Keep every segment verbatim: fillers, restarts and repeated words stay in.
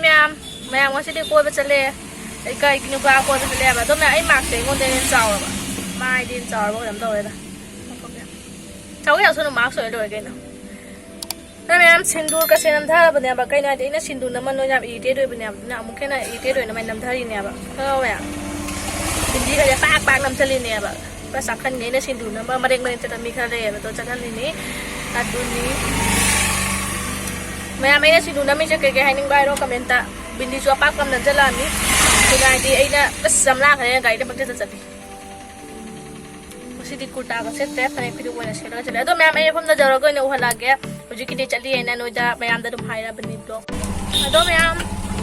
ꯃꯌꯥꯝ, ꯃꯌꯥꯝ ꯉꯁꯤꯗꯤ ꯀꯣꯏꯕ ꯆꯠꯂꯦ꯫ ꯂꯩꯀꯥꯏꯒꯤ ꯅꯨꯄꯥ ꯀꯣꯏꯕ ꯆꯠꯂꯦ ꯍꯥꯏꯕ꯫ ꯑꯗꯣ ꯃꯌꯥꯝ, ꯑꯩ ꯃꯥꯛꯁꯦ ꯑꯩꯉꯣꯟꯗ ꯍꯦꯟꯅ ꯆꯥꯎꯔꯕ, ꯃꯥꯏꯗꯤ ꯍꯦꯟꯅ ꯆꯥꯎꯔꯕ ꯀꯩꯅꯣꯝ ꯇꯧꯔꯦꯗ꯫ ꯆꯥꯎ ꯌꯥꯁꯅꯨ, ꯃꯥꯛꯁ ꯑꯣꯏꯔ ꯂꯣꯏꯔꯦ ꯀꯩꯅꯣ꯫ ꯑꯗꯣ ꯃꯌꯥꯝ, ꯁꯤꯟꯗꯨꯔꯒꯁꯦ ꯅꯝꯊꯔꯕꯅꯦꯕ꯫ ꯀꯩꯅꯣ ꯍꯥꯏꯗꯤ, ꯑꯩꯅ ꯁꯤꯟꯗꯨꯔ ꯅꯝꯃ ꯅꯣꯏꯅ ꯌꯥꯝ ꯏꯔꯤꯇꯦꯠ ꯑꯣꯏꯕꯅꯦꯕ, ꯑꯗꯨꯅ ꯑꯃꯨꯛ ꯍꯦꯟꯅ ꯏꯔꯤꯇꯦꯠ ꯑꯣꯏꯅꯕ ꯅꯝꯊꯔꯤꯅꯦꯕ꯫ ꯈꯪꯉꯕ ꯃꯌꯥꯝ? ꯕꯤꯟꯗꯤꯒꯁꯦ ꯄꯥꯛ ꯄꯥꯛ ꯅꯝꯊꯜꯂꯤꯅꯦꯕ꯫ ꯄꯨꯔꯥ ꯆꯥꯛꯈꯟꯒꯦ꯫ ꯑꯩꯅ ꯁꯤꯟꯗꯨꯔ ꯅꯝꯕ ꯃꯔꯦꯛ ꯃꯔꯦꯛ ꯆꯠꯄ ꯃꯤ ꯈꯔ ꯂꯩꯌꯦꯕ, ꯑꯗꯣ ꯆꯠꯍꯜꯂꯤꯅꯤ꯫ ꯑꯗꯨꯅꯤ꯫ ꯃꯌꯥꯝ, ꯑꯩꯅ ꯁꯤꯟꯗꯨꯔ ꯅꯝꯃꯤꯁꯦ ꯀꯩ ꯀꯩ ꯍꯥꯏꯅꯤꯡꯕ ꯍꯥꯏꯔꯣ ꯀꯃꯦꯟꯇ꯫ ꯕꯤꯟꯗꯤꯁꯨ ꯑꯄꯥꯛꯄ ꯑꯃ ꯅꯝꯁꯤꯜꯂꯛꯑꯅꯤ꯫ ꯀꯩꯅꯣ ꯍꯥꯏꯗꯤ, ꯑꯩꯅ ꯑꯁ ꯌꯥꯝ ꯂꯥꯡꯈ꯭ꯔꯦ, ꯒꯥꯔꯤꯗ ꯄꯪꯆꯠꯇ ꯆꯠꯂꯤ꯫ ꯉꯁꯤꯗꯤ ꯀꯨꯔꯇꯥꯒ ꯁꯦꯠꯇ꯭ꯔꯦ, ꯐꯅꯦꯛ ꯐꯤꯗꯨ ꯑꯣꯏꯅ ꯁꯦꯠꯂꯒ ꯆꯠꯂꯦ꯫ ꯑꯗꯣ ꯃꯌꯥꯝ, ꯑꯩ ꯃꯐꯝꯗ ꯌꯧꯔꯒ ꯑꯣꯏꯅ ꯎꯍꯜꯂꯛꯑꯒꯦ꯫ ꯍꯧꯖꯤꯛꯀꯤꯗꯤ ꯆꯠꯂꯤꯑꯅ ꯅꯣꯏꯗ ꯃꯌꯥꯝꯗ ꯑꯗꯨꯝ ꯍꯥꯏꯔꯕꯅꯤꯗꯣ꯫ ꯑꯗꯣ ꯃꯌꯥꯝ,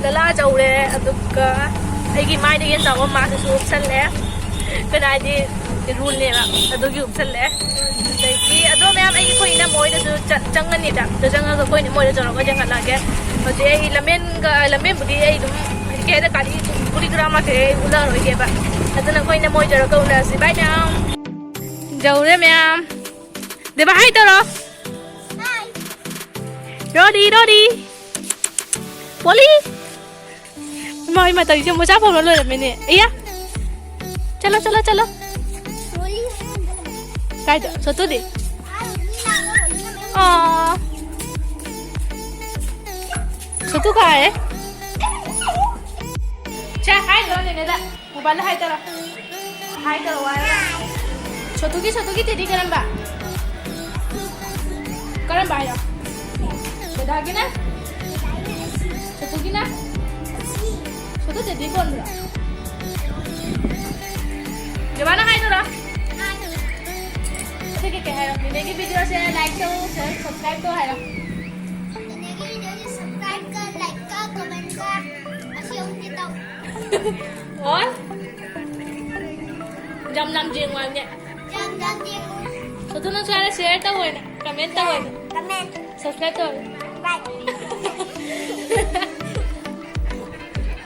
ꯂꯂꯥ ꯆꯧꯔꯦ, ꯑꯗꯨꯒ ꯑꯩꯒꯤ ꯃꯥꯏꯗꯒꯤ ꯍꯦꯟꯅ ꯆꯥꯎꯕ ꯃꯥꯛꯁꯤꯁꯨ ꯎꯞꯁꯜꯂꯦ꯫ ꯀꯩꯅꯣ ꯍꯥꯏꯗꯤ, ꯔꯨꯜꯅꯦꯕ, ꯑꯗꯨꯒꯤ ꯎꯞꯁꯜꯂꯦ꯫ ꯑꯗꯒꯤ ꯑꯗꯣ ꯃꯌꯥꯝ, ꯑꯩ ꯑꯩꯈꯣꯏ ꯏꯅꯝꯃ ꯍꯣꯏꯗꯁꯨ ꯆꯠ-, ꯆꯪꯉꯅꯤꯗ꯫ ꯑꯗꯣ ꯆꯪꯉꯒ ꯑꯩꯈꯣꯏ ꯏꯅꯝꯃ ꯍꯣꯏꯗ ꯆꯧꯔꯒ ꯌꯦꯡꯍꯜꯂꯛꯑꯒꯦ꯫ ꯍꯧꯖꯤꯛ ꯑꯩ ꯂꯝꯕꯦꯟꯒ, ꯂꯝꯕꯦꯟꯕꯨꯗꯤ ꯑꯩ ꯑꯗꯨꯝ ꯀꯩ ꯍꯥꯏꯗ ꯒꯥꯔꯤ ꯒꯨꯂꯤ ꯒꯨꯔꯥ ꯃꯥ ꯀꯩ ꯎꯠꯂꯔꯣꯏꯒꯦꯕ꯫ ꯑꯗꯨꯅ ꯑꯩꯈꯣꯏꯅ ꯃꯣꯏ ꯌꯧꯔꯒ ꯎꯅꯔꯁꯤ꯫ ꯕꯥꯏ ꯃꯌꯥꯝ꯫ ꯌꯧꯔꯦ ꯃꯌꯥꯝ꯫ ꯗꯦꯕꯥ ꯍꯥꯏ ꯇꯧꯔꯣ꯫ ꯔꯣꯗꯤ, ꯔꯣꯗꯤ꯫ ꯄꯣꯂꯤ꯫ ꯃꯥ ꯏꯃꯥ ꯇꯧꯔꯤꯁꯦ ꯃꯣꯆꯥ ꯐꯥꯎꯅ ꯂꯣꯏꯔꯝꯃꯦꯅꯦ꯫ ꯑꯌꯥ꯫ ꯆꯠꯂꯣ, ꯆꯠꯂꯣ, ꯆꯠꯂꯣ꯫ ꯀꯥꯏꯗ? ꯁꯣꯇꯨꯗꯤ? ꯑꯣ꯫ ꯁꯣꯇꯨ ꯀꯥꯏ? ꯁꯦ, ꯍꯥꯏꯈ꯭ꯔꯣ ꯅꯦꯅꯦꯗ꯫ ꯃꯣꯕꯥꯏꯜꯗ ꯍꯥꯏ ꯇꯧꯔꯣ꯫ ꯍꯥꯏ ꯇꯧꯔꯣ, ꯍꯥꯏꯔꯣ꯫ ꯁꯣꯇꯨꯒꯤ, ꯁꯣꯇꯨꯒꯤ ꯇꯦꯗꯤ ꯀꯔꯝꯕ? ꯀꯔꯝꯕ ꯍꯥꯏꯔꯣ? ꯗꯗꯥꯒꯤꯅ? ꯁꯣꯇꯨꯒꯤꯅ? ꯁꯣꯇꯨ ꯇꯦꯗꯤ ꯀꯣꯟꯕ꯭ꯔꯣ? ꯖꯣꯕꯥꯅ ꯍꯥꯏꯗꯣꯔꯣ? ꯑꯗꯨꯗꯤ ꯀꯩ ꯍꯥꯏꯔꯣ? ꯅꯦꯅꯦꯒꯤ ꯚꯤꯗꯤꯑꯣꯁꯦ like ꯇꯧ, share, subscribe ꯇꯧ ꯍꯥꯏꯔꯣ꯫ ꯅꯦꯅꯦꯒꯤ ꯚꯤꯗꯤꯑꯣꯁꯦ subscribe ꯀ, like ꯀ, comment ꯀ, ꯑꯁꯤ ꯑꯍꯨꯝꯁꯦ ꯇꯧ꯫ ꯑꯣ? ꯌꯥꯝ ꯌꯥꯝ ꯌꯦꯡꯉꯨ ꯍꯥꯏꯕꯅꯦ꯫ ꯌꯥꯝ ꯌꯥꯝ ꯌꯦꯡꯉꯨ꯫ ꯁꯣꯇꯨ ꯅꯪꯁꯨ ꯍꯥꯏꯔꯣ, share ꯇꯧ ꯍꯥꯏꯅ, comment ꯇꯧ ꯍꯥꯏꯅ꯫ Comment꯫ Subscribe ꯇꯧ ꯍꯥꯏꯅ꯫ Like꯫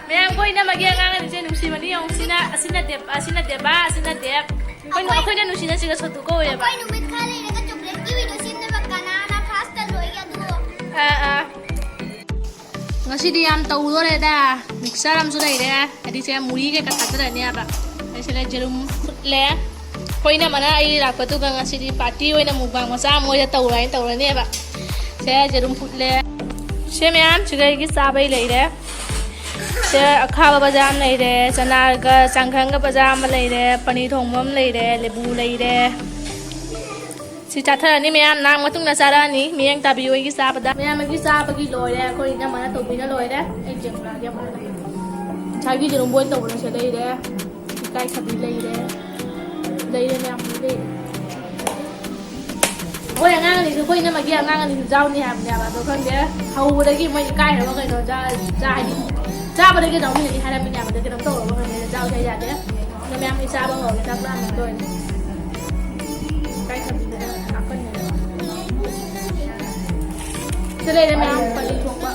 ꯃꯌꯥꯝ, ꯑꯩꯈꯣꯏ ꯏꯅꯝꯃꯒꯤ ꯑꯉꯥꯡ ꯑꯅꯤꯁꯦ ꯅꯨꯡꯁꯤꯕꯅꯤ ꯌꯦꯡꯉꯨ꯫ ꯁꯤꯅ, ꯑꯁꯤꯅ ꯗꯦꯕ-, ꯑꯁꯤꯅ ꯗꯦꯕ, ꯑꯁꯤꯅ ꯗꯦꯕ꯫ ꯑꯩꯈꯣꯏꯅ, ꯑꯩꯈꯣꯏ ꯑꯩꯈꯣꯏꯅ ꯅꯨꯡꯁꯤꯅ ꯁꯤꯒ ꯁꯣꯇꯨ ꯀꯧꯋꯦꯕ꯫ ꯑꯩꯈꯣꯏ ꯅꯨꯃꯤꯠ ꯈꯔ ꯂꯩꯔꯒ ꯆꯣꯀ꯭ꯂꯦꯠꯀꯤ ꯚꯤꯗꯤꯑꯣ ꯁꯦꯝꯅꯕ ꯀꯅꯥꯅ first ꯂꯣꯏꯒꯦ ꯑꯗꯨ꯫ ꯑꯥ, ꯑꯥ꯫ ꯉꯁꯤꯗꯤ ꯌꯥꯝ ꯇꯧꯗꯣꯔꯦꯗ꯫ ꯃꯤꯛꯆꯔ ꯑꯃꯁꯨ ꯂꯩꯔꯦ, ꯍꯥꯏꯗꯤ ꯁꯦ ꯃꯨꯔꯤ ꯀꯩꯀꯥ ꯊꯥꯗꯔꯅꯦꯕ꯫ ꯑꯩ ꯁꯤꯗ ꯌꯦꯔꯨꯝ ꯐꯨꯠꯂꯦ꯫ ꯑꯩꯈꯣꯏ ꯏꯅꯝꯃꯅ ꯑꯩ ꯂꯥꯛꯄꯗꯨꯒ ꯉꯁꯤꯗꯤ ꯄꯥꯔꯇꯤ ꯑꯣꯏꯅ ꯃꯨꯛꯕꯥꯡ ꯃꯆꯥ ꯑꯃ ꯃꯣꯏꯗ ꯇꯧꯔ ꯍꯥꯏꯅ ꯇꯧꯔꯅꯦꯕ꯫ ꯁꯦ ꯌꯦꯔꯨꯝ ꯐꯨꯠꯂꯦ꯫ ꯁꯦ ꯃꯌꯥꯝ ꯁꯤꯗ ꯑꯩꯒꯤ ꯆꯥꯕꯩ ꯂꯩꯔꯦ꯫ ꯁꯦ ꯑꯈꯥꯕ ꯕꯖꯥꯔ ꯑꯃ ꯂꯩꯔꯦ, ꯆꯅꯥꯒ ꯆꯥꯡꯈꯪꯒ ꯕꯖꯥꯔ ꯑꯃ ꯂꯩꯔꯦ, ꯄꯅꯤꯔ ꯊꯣꯡꯕ ꯑꯃ ꯂꯩꯔꯦ, ꯂꯦꯕꯨ ꯂꯩꯔꯦ꯫ ꯁꯤ ꯆꯥꯊꯔꯅꯤ ꯃꯌꯥꯝ, ꯅꯍꯥꯛ ꯃꯇꯨꯡꯗ ꯆꯥꯔꯛꯑꯅꯤ꯫ ꯃꯤꯠꯌꯦꯡ ꯇꯥꯕꯤꯌꯨ ꯑꯩꯒꯤ ꯆꯥꯕꯗ꯫ ꯃꯌꯥꯝ ꯑꯩꯒꯤ ꯆꯥꯕꯒꯤ ꯂꯣꯏꯔꯦ꯫ ꯑꯩꯈꯣꯏ ꯏꯅꯝꯃꯅ ꯇꯧꯕꯤꯅ ꯂꯣꯏꯔꯦ꯫ ꯑꯩ ꯆꯦꯡ ꯆꯥꯒꯦ ꯑꯃꯨꯛ꯫ ꯉꯁꯥꯏꯒꯤ ꯌꯦꯔꯨꯝ ꯕꯣꯏꯜ ꯇꯧꯕꯅ ꯁꯤꯗ ꯂꯩꯔꯦ꯫ ꯏꯀꯥꯏ ꯊꯕꯤ ꯂꯩꯔꯦ꯫ ꯂꯩꯔꯦ ꯃꯌꯥꯝ ꯂꯩꯔꯦ꯫ ꯑꯩꯈꯣꯏ ꯑꯉꯥꯡ ꯑꯅꯤꯁꯨ, ꯑꯩꯈꯣꯏ ꯏꯅꯝꯃꯒꯤ ꯑꯉꯥꯡ ꯑꯅꯤꯁꯨ ꯌꯥꯎꯅꯤ ꯍꯥꯏꯕꯅꯦꯕ, ꯑꯗꯣ ꯈꯪꯗꯦ꯫ ꯍꯧꯕꯗꯒꯤ ꯃꯣꯏ ꯏꯀꯥꯏꯔꯕ ꯀꯩꯅꯣ, ꯆꯥ-, ꯆꯥ-, ꯍꯥꯏꯗꯤ ꯆꯥꯕꯗꯒꯤ ꯑꯗꯨꯝ ꯃꯤꯅꯗꯤ ꯍꯥꯏꯔꯝꯃꯤꯅꯦꯕ, ꯑꯗꯣ ꯀꯩꯅꯣꯝ ꯇꯧꯔꯕ ꯈꯪꯗꯦ, ꯆꯥꯕꯁꯨ ꯌꯥꯗꯦ꯫ ꯑꯗꯣ ꯃꯌꯥꯝ ꯑꯩ ꯆꯥꯕ ꯍꯧꯔꯦ, ꯆꯥꯛ ꯂꯥꯝꯕ ꯂꯣꯏꯔꯦ꯫ ꯏꯀꯥꯏ ꯊꯕꯤꯗꯨꯅ ꯅꯥꯀꯟꯗ꯫ ꯁꯤꯗ ꯂꯩꯔꯦ ꯃꯌꯥꯝ, ꯄꯅꯤꯔ ꯊꯣꯡꯕ꯫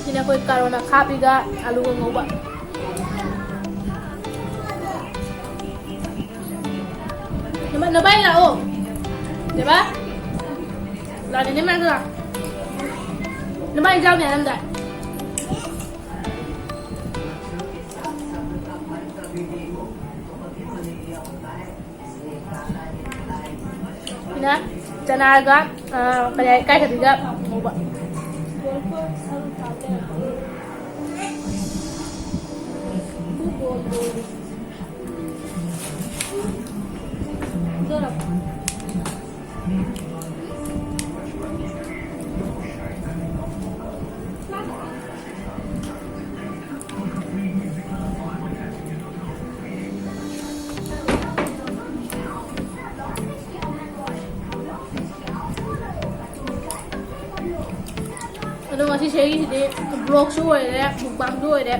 ꯁꯤꯅ ꯑꯩꯈꯣꯏ ꯀꯥꯔꯣꯠ ꯑꯈꯥꯕꯤꯒ ꯑꯂꯨꯒ ꯉꯧꯕ꯫ ꯅꯕꯥ-, ꯅꯕꯥꯏ ꯂꯥꯛꯑꯣ꯫ ꯅꯦꯕꯥ? ꯂꯥꯛꯑꯣ, ꯅꯦꯅꯦ ꯃꯅꯥꯛꯇ ꯂꯥꯛꯑꯣ꯫ ꯅꯕꯥꯏ ꯌꯥꯎꯅꯤ ꯍꯥꯏꯔꯝꯗꯥꯏ? ꯁꯤꯅ ꯆꯅꯥꯒ, ꯑ, ꯀꯔꯤ ꯍꯥꯏ, ꯏꯀꯥꯏꯊꯕꯤꯒ ꯉꯧꯕ꯫ ꯑꯗꯣ ꯉꯁꯤꯁꯦ ꯑꯩꯒꯤꯁꯤꯗꯤ vlogꯁꯨ ꯑꯣꯏꯔꯦ, mukbangꯁꯨ ꯑꯣꯏꯔꯦ꯫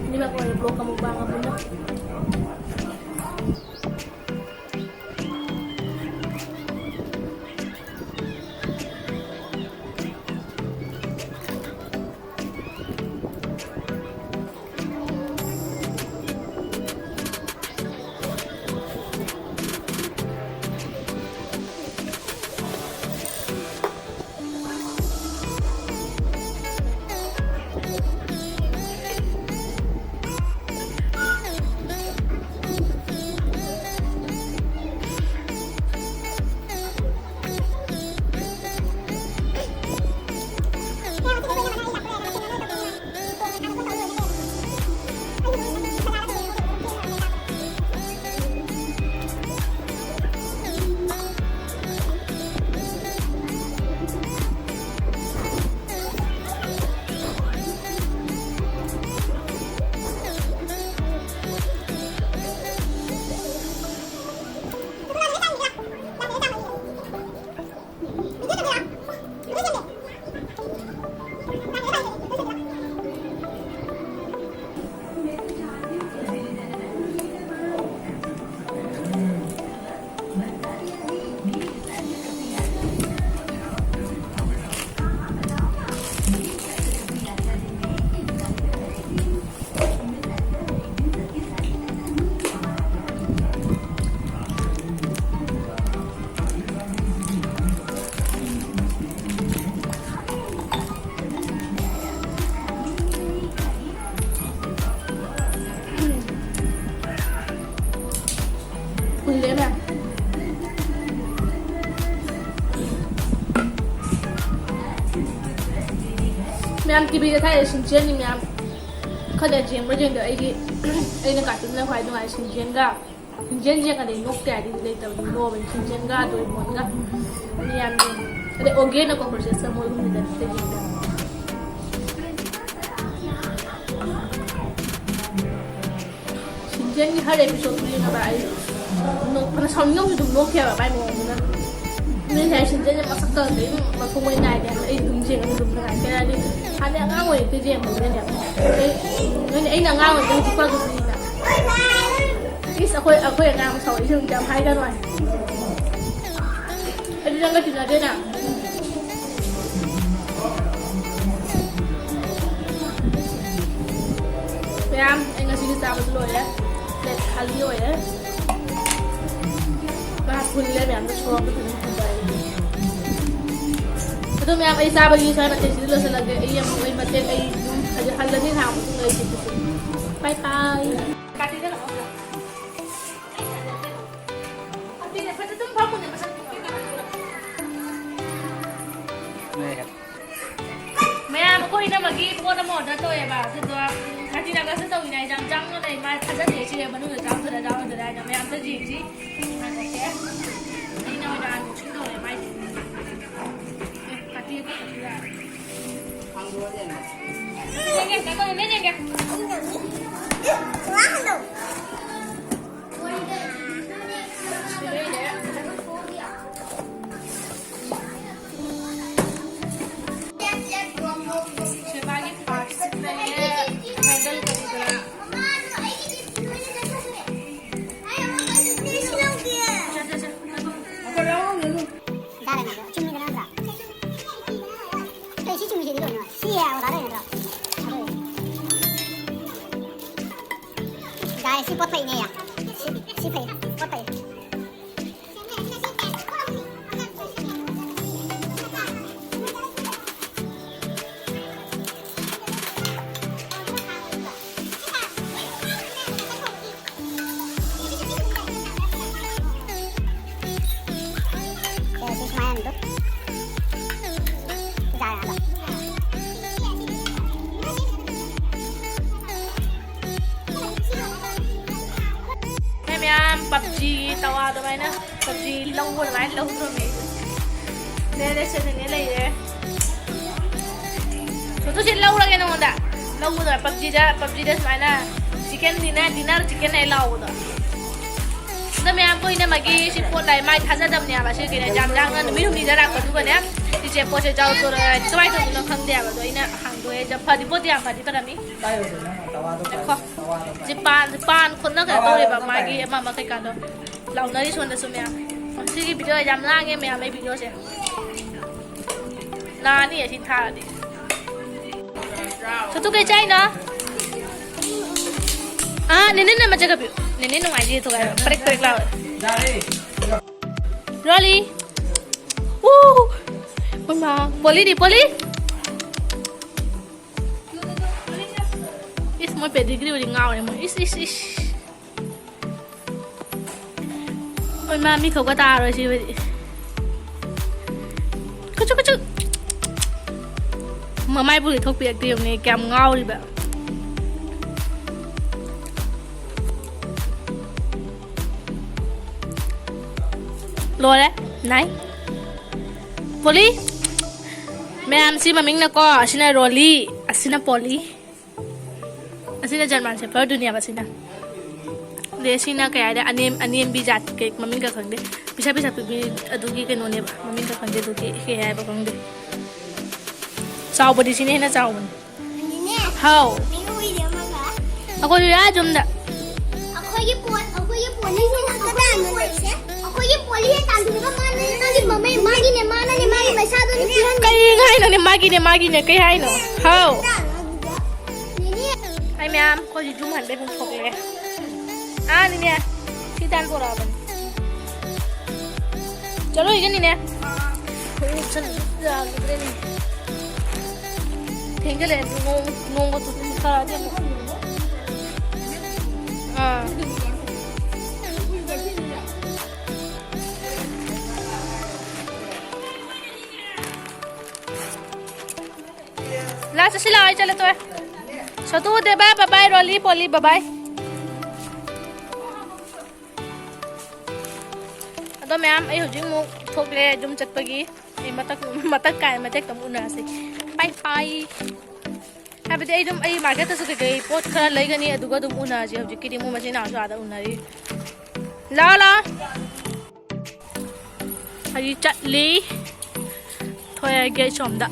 ꯑꯅꯤꯃꯛ ꯑꯣꯏꯔꯦ, vlogꯀ mukbangꯒ ꯄꯨꯟꯅ꯫ ꯃꯌꯥꯝ ꯇꯤꯚꯤꯗ ꯊꯥꯏꯅ ꯁꯤꯟꯁꯤꯌꯟꯅꯤ ꯃꯌꯥꯝ꯫ ꯈꯔ ꯌꯦꯡꯕ꯭ꯔꯥ ꯌꯦꯡꯗꯦ, ꯑꯩꯗꯤ ꯑꯩꯅ ꯀꯥꯔꯇꯨꯟꯅ ꯈ꯭ꯋꯥꯏ ꯅꯨꯡꯉꯥꯏ ꯁꯤꯟꯁꯤꯌꯟꯒ꯫ ꯁꯤꯟꯁꯤꯌꯟ ꯌꯦꯡꯉꯗꯤ ꯅꯣꯛꯇꯦ ꯍꯥꯏꯗꯤ ꯂꯩꯇꯕꯅꯤ, ꯅꯣꯛꯑꯕꯅꯤ ꯁꯤꯟꯁꯤꯌꯟꯒ ꯗꯣꯔꯤꯃꯣꯟꯒ꯫ ꯑꯗꯨ ꯌꯥꯝ ꯌꯦꯡꯉꯤ꯫ ꯑꯗꯩ ꯑꯣꯒꯦ and ꯀꯣꯀ꯭ꯔꯣꯆꯦꯁꯀ ꯃꯣꯏ ꯑꯍꯨꯝꯁꯤꯗ ꯌꯦꯡꯉꯦ꯫ ꯁꯤꯟꯖꯦꯟꯒꯤ ꯍꯔ ꯑꯦꯄꯤꯁꯣꯗꯇꯨ ꯌꯦꯡꯉꯕ ꯑꯩ ꯅꯣꯛ-, ꯐꯅ ꯁꯥꯎꯅꯤꯡꯉꯁꯨ ꯑꯗꯨꯝ ꯅꯣꯛꯈꯤꯑꯕ ꯃꯥꯏ ꯃꯑꯣꯡꯗꯨꯅ꯫ ꯃꯤꯅ ꯍꯥꯏ ꯁꯤꯟꯖꯦꯟꯁꯦ ꯃꯁꯛꯇ ꯑꯗꯨꯝ ꯃꯊꯣꯡ ꯃꯣꯏ ꯅꯥꯏꯗꯦ ꯍꯥꯏꯅ ꯑꯩ ꯑꯗꯨꯝ ꯌꯦꯡꯉꯒ ꯑꯗꯨꯝ ꯅꯨꯡꯉꯥꯏ꯫ ꯀꯩ ꯍꯥꯏꯗꯤ ꯍꯥꯟꯅ ꯑꯉꯥꯡ ꯑꯣꯏꯔꯤꯉꯩꯗꯒꯤ ꯌꯦꯡꯕꯅꯤꯅꯅꯦ꯫ ꯑꯩ, ꯅꯣꯏꯅ ꯑꯩꯅ ꯑꯉꯥꯡ ꯑꯣꯏꯔꯤꯉꯩ ꯍꯧꯖꯤꯛ ꯐꯥꯎ ꯑꯗꯨꯝ ꯌꯦꯡꯉꯤ꯫ ꯏꯁ, ꯑꯩꯈꯣꯏ, ꯑꯩꯈꯣꯏ ꯑꯉꯥꯡ ꯁꯥꯎꯔꯛꯏꯁꯦ ꯑꯃꯨꯛ ꯌꯥꯝ ꯍꯥꯏꯒꯅꯨ ꯍꯥꯏ꯫ ꯑꯩꯗꯤ ꯅꯪꯒ ꯇꯤꯟꯅꯗꯦꯅ꯫ ꯃꯌꯥꯝ, ꯑꯩ ꯉꯁꯤꯒꯤ ꯆꯥꯕꯁꯨ ꯂꯣꯏꯔꯦ꯫ ꯄ꯭ꯂꯦꯠ ꯈꯥꯂꯤ ꯑꯣꯏꯔꯦ꯫ ꯀꯥ ꯐꯨꯜꯂꯦ ꯃꯌꯥꯝꯗꯣ ꯁꯣꯔꯣꯛꯇ ꯐꯖꯅ ꯐꯨꯟꯕ ꯑꯩ꯫ ꯑꯗꯣ ꯃꯌꯥꯝ, ꯑꯩ ꯆꯥꯕꯒꯤ ꯁ꯭ꯋꯥꯏ ꯃꯇꯦꯛꯁꯤꯗꯤ ꯂꯣꯏꯁꯤꯜꯂꯒꯦ꯫ ꯑꯩ ꯑꯃꯨꯛ ꯑꯩ ꯃꯇꯦꯛ ꯑꯩ ꯌꯨꯝ ꯍꯧꯖꯤꯛ ꯍꯜꯂꯅꯤ ꯍꯥꯏꯕ ꯃꯇꯨꯡꯗ ꯑꯩ ꯆꯠꯄꯁꯦ꯫ ꯕꯥꯏ ꯕꯥꯏ꯫ ꯀꯥꯇꯤꯗ ꯂꯥꯛꯑꯣ꯫ ꯀꯥꯇꯤꯗ ꯐꯖꯅ ꯑꯗꯨꯝ ꯐꯝꯃꯨꯅꯦ ꯃꯁꯛ꯫ ꯃꯌꯥꯝ, ꯑꯩꯈꯣꯏ ꯏꯅꯝꯃꯒꯤ ꯄꯣꯠ ꯑꯃ ꯑꯣꯔꯗꯔ ꯇꯧꯋꯦꯕ, ꯑꯗꯨꯗꯣ ꯊꯥꯔꯇꯤꯟ ꯑꯥꯒꯁꯇ ꯇꯧꯅꯤꯅ ꯑꯦꯛꯖꯥꯝ ꯆꯪꯉ ꯂꯩ, ꯃꯥ ꯊꯥꯖꯗꯦ ꯁꯤ ꯃꯅꯨꯡꯗ ꯆꯪꯉꯛꯇꯣꯏꯔꯥ ꯆꯪꯉꯛꯑꯣꯏꯗꯣꯏꯔꯥ ꯍꯥꯏꯅ꯫ ꯃꯌꯥꯝ ꯑꯝꯇ ꯌꯦꯡꯁꯤ꯫ ꯉꯥꯏꯈꯣꯀꯦ꯫ ꯑꯩꯅ ꯑꯣꯏꯅ ꯑꯟꯕꯣꯛꯁꯤꯡ ꯇꯧꯔꯦ ꯃꯥꯏꯁꯦ꯫ ꯑꯦ, ꯀꯥꯇꯤ ꯑꯝꯇ ꯀꯛꯄꯤꯔꯛꯑꯣ꯫ ꯌꯦꯡꯒꯦ, ꯉꯥꯏꯈꯣ, ꯌꯦꯡꯒꯦ, ꯌꯦꯡꯒꯦ꯫ ꯁꯦꯕꯥꯒꯤ ꯄꯥꯔꯠꯁ ꯂꯩꯔꯦ, ꯍꯦꯟꯗꯜ ꯀꯔꯤ ꯀꯔꯥ꯫ ꯁꯦ, ꯁꯦ, ꯁꯦ, ꯆꯠꯂꯣ꯫ ꯆꯥꯔꯦ ꯃꯥꯗꯣ꯫ ꯑꯆꯨꯝꯃꯤꯗ ꯅꯠꯇ꯭ꯔꯥ? ꯀꯩ ꯁꯤ ꯆꯨꯝꯃꯤꯁꯤꯗꯤ ꯀꯩꯅꯣ? ꯁꯤ ꯑꯣꯖꯥ ꯂꯩ ꯅꯠꯇ꯭ꯔꯣ? ꯌꯥꯏ, ꯁꯤ ꯄꯣꯠ ꯐꯩꯅꯦ ꯌꯥ꯫ ꯁꯤ, ꯁꯤ ꯐꯩ, ꯄꯣꯠ ꯐꯩ꯫ ꯁꯦ, ꯁꯤ ꯁꯨꯃꯥꯏꯅ ꯑꯗꯨꯝ ꯌꯥꯔꯦ ꯑꯗꯣ꯫ ꯑꯗꯨꯃꯥꯏꯅ ꯄꯞꯖꯤ ꯂꯧꯕ ꯑꯗꯨꯃꯥꯏꯅ ꯂꯧꯗ꯭ꯔꯣꯃꯦ ꯑꯩꯁꯨ꯫ ꯂꯩꯔꯦ, ꯁꯦ ꯅꯦꯅꯦ ꯂꯩꯔꯦ꯫ ꯁꯣꯇꯨ ꯁꯤ ꯂꯧꯔꯒꯦ ꯅꯉꯣꯟꯗ꯫ ꯂꯧꯕꯗ ꯄꯞꯖꯤꯗ, ꯄꯞꯖꯤꯗ ꯁꯨꯃꯥꯏꯅ chicken dinner, dinner chicken ꯍꯥꯏ ꯂꯥꯎꯕꯗꯣ꯫ ꯑꯗꯣ ꯃꯌꯥꯝ ꯀꯣꯏꯅ ꯃꯥꯒꯤ ꯁꯤ ꯄꯣꯠ ꯂꯥꯛꯑꯦ, ꯃꯥꯏ ꯊꯥꯖꯗꯕꯅꯦ ꯍꯥꯏꯕ꯫ ꯁꯤ ꯀꯩꯅꯣ ꯌꯥꯝ ꯌꯥꯡꯅ ꯅꯨꯃꯤꯠ ꯍꯨꯝꯅꯤꯗ ꯂꯥꯛꯄ, ꯑꯗꯨꯒꯅꯦ ꯁꯤꯁꯦ ꯄꯣꯠꯁꯦ ꯖꯥꯎ ꯇꯧꯔꯒ ꯀꯃꯥꯏꯅ ꯇꯧꯗꯣꯏꯅꯣ ꯈꯪꯗꯦ ꯍꯥꯏꯕ꯫ ꯑꯗꯣ ꯑꯩꯅ ꯍꯥꯡꯗꯣꯛꯑꯦ, ꯐꯗꯤ ꯄꯣꯠꯇꯤ ꯌꯥꯝ ꯐꯗꯤ ꯐꯔꯝꯃꯤ꯫ ꯉꯥꯏꯈꯣ꯫ ꯁꯤ ꯄꯥꯟ, ꯄꯥꯟ ꯈꯣꯠꯅ ꯀꯩꯅꯣ ꯇꯧꯔꯦꯕ, ꯃꯥꯒꯤ ꯑꯃ ꯑꯃ ꯀꯩꯀꯥꯗꯣ ꯂꯥꯎꯅꯔꯤ ꯁꯣꯝꯗꯁꯨ ꯃꯌꯥꯝ꯫ ꯁꯤꯒꯤ video ꯌꯥꯝ ꯂꯥꯡꯉꯦ ꯃꯌꯥꯝ, ꯑꯩ videoꯁꯦ ꯂꯥꯡꯉꯅꯤ ꯑꯁꯤ ꯊꯥꯔꯗꯤ꯫ ꯁꯨꯇꯨ ꯀꯩ ꯆꯥꯏꯅꯣ? ꯑꯥ, ꯅꯦꯅꯦ ꯅꯝꯃ ꯆꯠꯈ꯭ꯔꯕꯤꯌꯨ꯫ ꯅꯦꯅꯦ ꯅꯨꯡꯉꯥꯏꯖꯩ ꯊꯨꯒꯥꯏꯔꯣ꯫ ꯄ꯭ꯔꯦꯛ ꯄ꯭ꯔꯦꯛ ꯂꯥꯎꯔꯦ꯫ ꯔꯣꯂꯤ꯫ ꯎ! ꯃꯣꯏ ꯃꯥ꯫ ꯄꯣꯂꯤꯗꯤ, ꯄꯣꯂꯤ? ꯏꯁ, ꯃꯣꯏ pedigree ꯑꯣꯏꯗꯤ ꯉꯥꯎꯔꯦ ꯃꯣꯏ꯫ ꯏꯁ, ꯏꯁ, ꯏꯁ꯫ ꯍꯣꯏ, ꯃꯥ ꯃꯤ ꯈꯧꯒ ꯇꯥꯔꯣꯏ ꯁꯤꯕꯨꯗꯤ꯫ ꯀꯨꯆꯨ, ꯀꯨꯆꯨ꯫ ꯃꯃꯥꯏꯕꯨ ꯂꯩꯊꯣꯛꯄꯤꯔꯛꯇꯦ ꯌꯦꯡꯉꯨꯅꯦ, ꯀꯌꯥꯝ ꯉꯥꯎꯔꯤꯕ꯫ ꯂꯣꯏꯔꯦ꯫ ꯅꯥꯏ꯫ ꯄꯣꯂꯤ꯫ ꯃꯌꯥꯝꯁꯤ ꯃꯃꯤꯡꯅꯀꯣ, ꯑꯁꯤꯅ ꯔꯣꯂꯤ, ꯑꯁꯤꯅ ꯄꯣꯂꯤ꯫ ꯑꯁꯤꯅ German Shepherdꯗꯨꯅꯦꯕ ꯑꯁꯤꯅ꯫ ꯑꯗꯩ ꯑꯁꯤꯅ ꯀꯩ ꯍꯥꯏꯔꯦ, ꯑꯅꯦꯝ-, ꯑꯅꯦꯝꯕꯤ ꯖꯥꯠ ꯀꯩ ꯃꯃꯤꯡꯒ ꯈꯪꯗꯦ꯫ ꯄꯤꯁꯛ ꯄꯤꯁꯛ ꯄꯤꯛꯄꯤ ꯑꯗꯨꯒꯤ ꯀꯩꯅꯣꯅꯦꯕ꯫ ꯃꯃꯤꯡꯒ ꯈꯪꯗꯦ ꯑꯗꯨꯒꯤ ꯀꯩ ꯍꯥꯏꯕ ꯈꯪꯗꯦ꯫ ꯆꯥꯎꯕꯗꯤ ꯁꯤꯅ ꯍꯦꯟꯅ ꯆꯥꯎꯕꯅꯤ꯫ ꯑꯅꯤꯅꯦ꯫ ꯍꯥꯎ꯫ ꯃꯤ ꯎꯏꯔꯦ ꯑꯃꯒ꯫ ꯑꯩꯈꯣꯏꯁꯨ ꯌꯥ ꯌꯨꯝꯗ꯫ ꯑꯩꯈꯣꯏꯒꯤ ꯄꯣꯠ, ꯑꯩꯈꯣꯏꯒꯤ ꯄꯣꯠ ꯂꯩꯁꯦ, ꯑꯩꯈꯣꯏꯒꯤ ꯄꯣꯠ ꯂꯩꯁꯦ꯫ ꯑꯩꯈꯣꯏꯒꯤ ꯄꯣꯠ ꯂꯩꯁꯦ ꯇꯥꯟꯊꯣꯛꯑꯒ ꯃꯥꯅ, ꯃꯥꯒꯤ ꯃꯃꯩ, ꯃꯥꯒꯤꯅꯦ, ꯃꯥꯅꯅꯦ, ꯃꯥꯒꯤ ꯃꯩꯁꯥꯗꯨꯅꯦ ꯄꯤꯍꯟꯒꯦ꯫ ꯀꯩ ꯍꯥꯏꯅꯣꯅꯦ? ꯃꯥꯒꯤꯅꯦ, ꯃꯥꯒꯤꯅꯦ꯫ ꯀꯩ ꯍꯥꯏꯅꯣ? ꯍꯥꯎ꯫ ꯅꯦꯅꯦ꯫ ꯑꯩ ꯃꯌꯥꯝ, ꯑꯩꯈꯣꯏꯁꯨ ꯌꯨꯝ ꯍꯟꯕꯩ ꯑꯃꯨꯛ ꯊꯣꯛꯂꯛꯑꯦ꯫ ꯑꯥ, ꯅꯦꯅꯦ꯫ ꯁꯤ ꯇꯥꯟ ꯄꯣꯔꯛꯑꯕꯅꯤ꯫ ꯆꯠꯂꯣꯏꯒꯅꯤꯅꯦ꯫ ꯌꯥꯈꯤꯗ꯭ꯔꯦꯅꯦ꯫ ꯊꯦꯡꯖꯤꯜꯂꯛꯑꯦ꯫ ꯅꯣꯡ, ꯅꯣꯡꯒ ꯆꯨꯁꯤꯜꯂꯛꯑꯗꯤ ꯑꯃꯨꯛ꯫ ꯑꯥ꯫ ꯂꯥ ꯆꯠꯁꯤ ꯂꯥꯛꯑꯣ, ꯑꯩ ꯆꯠꯂꯦ ꯇꯣꯛꯑꯦ꯫ ꯁꯣꯇꯨ ꯗꯦꯕ, bye bye, ꯔꯣꯂꯤ, ꯄꯣꯂꯤ, bye bye꯫ ꯃꯌꯥꯝ, ꯑꯩ ꯍꯧꯖꯤꯛ ꯑꯃꯨꯛ ꯊꯣꯛꯂꯦ ꯌꯨꯝ ꯆꯠꯄꯒꯤ꯫ ꯑꯩ ꯃꯊꯛ, ꯃꯊꯛ ꯀꯥꯏ ꯃꯇꯦꯛꯇ ꯑꯃꯨꯛ ꯎꯅꯔꯁꯤ꯫ ꯕꯥꯏ ꯕꯥꯏ꯫ ꯍꯥꯏꯕꯗꯤ ꯑꯩ ꯑꯗꯨꯝ, ꯑꯩ ꯃꯥꯔꯀꯦꯠꯇꯁꯨ ꯀꯩꯀꯩ ꯄꯣꯠ ꯈꯔ ꯂꯩꯒꯅꯤ, ꯑꯗꯨꯒ ꯑꯗꯨꯝ ꯎꯅꯔꯁꯤ꯫ ꯍꯧꯖꯤꯛꯀꯤꯗꯤ ꯃꯣꯏ ꯃꯆꯤꯟ ꯃꯅꯥꯎꯁꯨ ꯑꯥꯗ ꯎꯅꯔꯤ꯫ ꯂꯥꯛꯑꯣ, ꯂꯥꯛꯑꯣ꯫ ꯍꯧꯖꯤꯛ ꯆꯠꯂꯤ꯫ ꯊꯣꯛꯑꯦ ꯒꯦꯠ ꯁꯣꯝꯗ꯫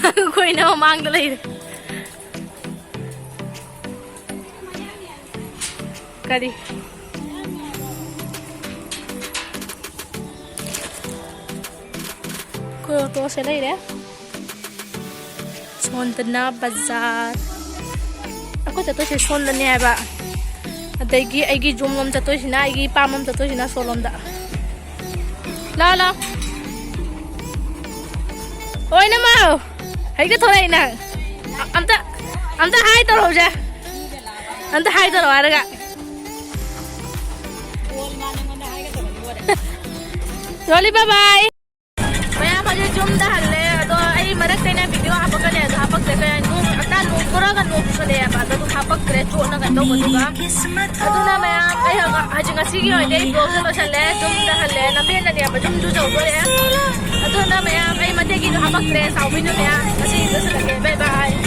ꯑꯩꯈꯣꯏꯅ ꯃꯃꯥꯡꯗ ꯂꯩꯔꯦ꯫ ꯀꯔꯤ? ꯑꯩꯈꯣꯏ ꯑꯣꯇꯣꯁꯦ ꯂꯩꯔꯦ꯫ ꯁꯣꯝꯗꯅ ꯕꯖꯥꯔ꯫ ꯑꯩꯈꯣꯏ ꯆꯠꯇꯣꯏꯁꯦ ꯁꯣꯝꯗꯅꯦ ꯍꯥꯏꯕ꯫ ꯑꯗꯒꯤ ꯑꯩꯒꯤ ꯌꯨꯝꯂꯣꯝ ꯆꯠꯇꯣꯏꯁꯤꯅ, ꯑꯩꯒꯤ ꯏꯄꯥꯝꯂꯣꯝ ꯆꯠꯇꯣꯏꯁꯤꯅ ꯁꯣꯝꯂꯣꯝꯗ꯫ ꯂꯥ, ꯂꯥ꯫ ꯑꯣꯏꯅꯃ꯫ ꯍꯦꯛꯇ ꯊꯣꯛꯂꯛꯏ ꯅꯪ꯫ ꯑ-, ꯑꯝꯇ, ꯑꯝꯇ ꯍꯥꯏ ꯇꯧꯔꯛꯎꯁꯦ꯫ ꯑꯝꯇ ꯍꯥꯏ ꯇꯧꯔꯛꯑꯣ ꯍꯥꯏꯔꯒ꯫ ꯌꯣꯜꯂꯤ, bye bye꯫ ꯃꯌꯥꯝ ꯍꯧꯖꯤꯛ ꯌꯨꯝꯗ ꯍꯜꯂꯦ꯫ ꯑꯗꯣ ꯑꯩ ꯃꯔꯛꯇꯩꯅ video ꯍꯥꯄꯛꯀꯅꯤ, ꯑꯗꯣ ꯍꯥꯄꯛꯇ꯭ꯔꯦ꯫ ꯀꯩ ꯅꯣꯡ, ꯑꯇꯥ ꯅꯣꯡ ꯈꯔꯒ ꯅꯣꯡ ꯆꯨꯁꯜꯂꯛꯑꯦꯕ, ꯑꯗꯣ ꯑꯗꯨꯝ ꯍꯥꯄꯛꯇ꯭ꯔꯦ, ꯆꯣꯠꯅ ꯀꯩꯅꯣ ꯇꯧꯕꯗꯨꯒ꯫ ꯑꯗꯨꯅ ꯃꯌꯥꯝ, ꯑꯩ ꯍꯧꯖꯤꯛ ꯉꯁꯤꯒꯤ ꯑꯣꯏꯅꯗꯤ ꯑꯩ vlogꯁꯦ ꯂꯣꯏꯁꯜꯂꯦ꯫ ꯌꯨꯝꯗ ꯍꯜꯂꯦ, ꯂꯝꯕꯦꯟꯗꯅꯦꯕ, ꯌꯨꯝꯁꯨ ꯌꯧꯗꯣꯔꯦ꯫ ꯑꯗꯨꯅ ꯃꯌꯥꯝ, ꯑꯩ ꯃꯇꯦꯛꯀꯤꯗꯣ ꯍꯥꯄꯛꯇ꯭ꯔꯦ, ꯆꯥꯎꯕꯩꯗꯣ ꯃꯌꯥꯝ ꯉꯁꯤ ꯂꯣꯏꯁꯜꯂꯒꯦ꯫ Bye bye꯫